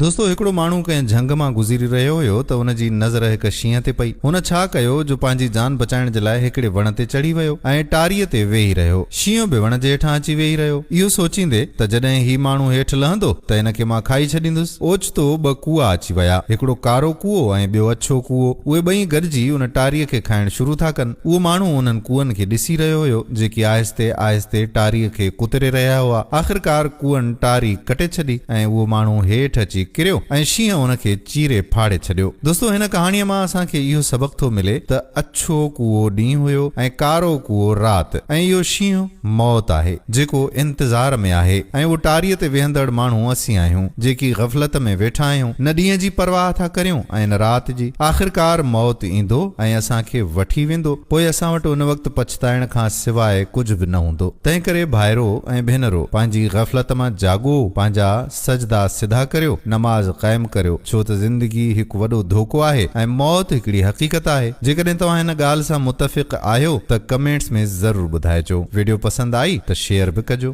دوستو هڪڙو ماڻهو ڪنهن جهنگ مان گذري رهيو هيو ته ان جي نظر هڪ شينهن تي پئي. هن ڇا ڪيو جو پنهنجي جان بچائڻ جي لاء هڪڙي وڻ تي چڙهي ويو ۽ ٽاريء تي ويهي رهيو. شينهن به وڻ جي هيٺان اچي ويهي رهيو. اهو سوچيندي ته جڏهن هي ماڻهو هيٺ لهندو ته هن کي مان کائي ڇڏيندس. اوچتو ٻه ڪوئا اچي ويا. هڪڙو ڪارو ڪوئو ۽ ٻيو اڇو ڪوئو. اهي ٻئي گڏجي ان ٽاريء کي کائڻ شروع ٿا ڪن. اهو ماڻهو انهن ڪوئن کي ڏسي رهيو هيو، جيڪي آهستي آهستي ٽاريء کي ڪتري رهيا هئا. آخرڪار ڪوئن ٽاري ڪٽي ڇڏي ۽ اهو ماڻهو هيٺ اچي ڪريو ۽ شينهن ان کي چيري ڦاڙي ڇڏيو. دوستو هن ڪهاڻيء مان اسان کي اهو سبق ٿو ملي ته اڇو ڪوئو ڏينهن هيو ۽ ڪارو ڪوئو رات ۽ اهو شينهن موت آهي جيڪو انتظار ۾ آهي ۽ اهو ٽاريء تي ويهندڙ ماڻهو اسين آهيون جيڪي غفلت ۾ ويٺا آهيون نه ڏينهن جي پرواهه ٿا ڪريون ۽ نه رات جي. آخرڪار موت ايندو ۽ اسان کي وٺي ويندو پوء اسان وٽ ان وقت پڇتائڻ کان سواء ڪجهه به نه هوندو. تنهنڪري ڀائرو ۽ ڀينرو! پنهنجي غفلت مان جاڳو، پنهنجا سجدا سڌا ڪريو، نماز قائم ڪريو، ڇو ته زندگي هڪ وڏو ڌوڪو آهي ۽ موت هڪڙي حقيقت آهي. جيڪڏهن توهان هن ڳالهه سان متفق آهيو ته ڪمينٽس ۾ ضرور ٻڌائجو. وڊيو پسند آئي ته شيئر به ڪجو.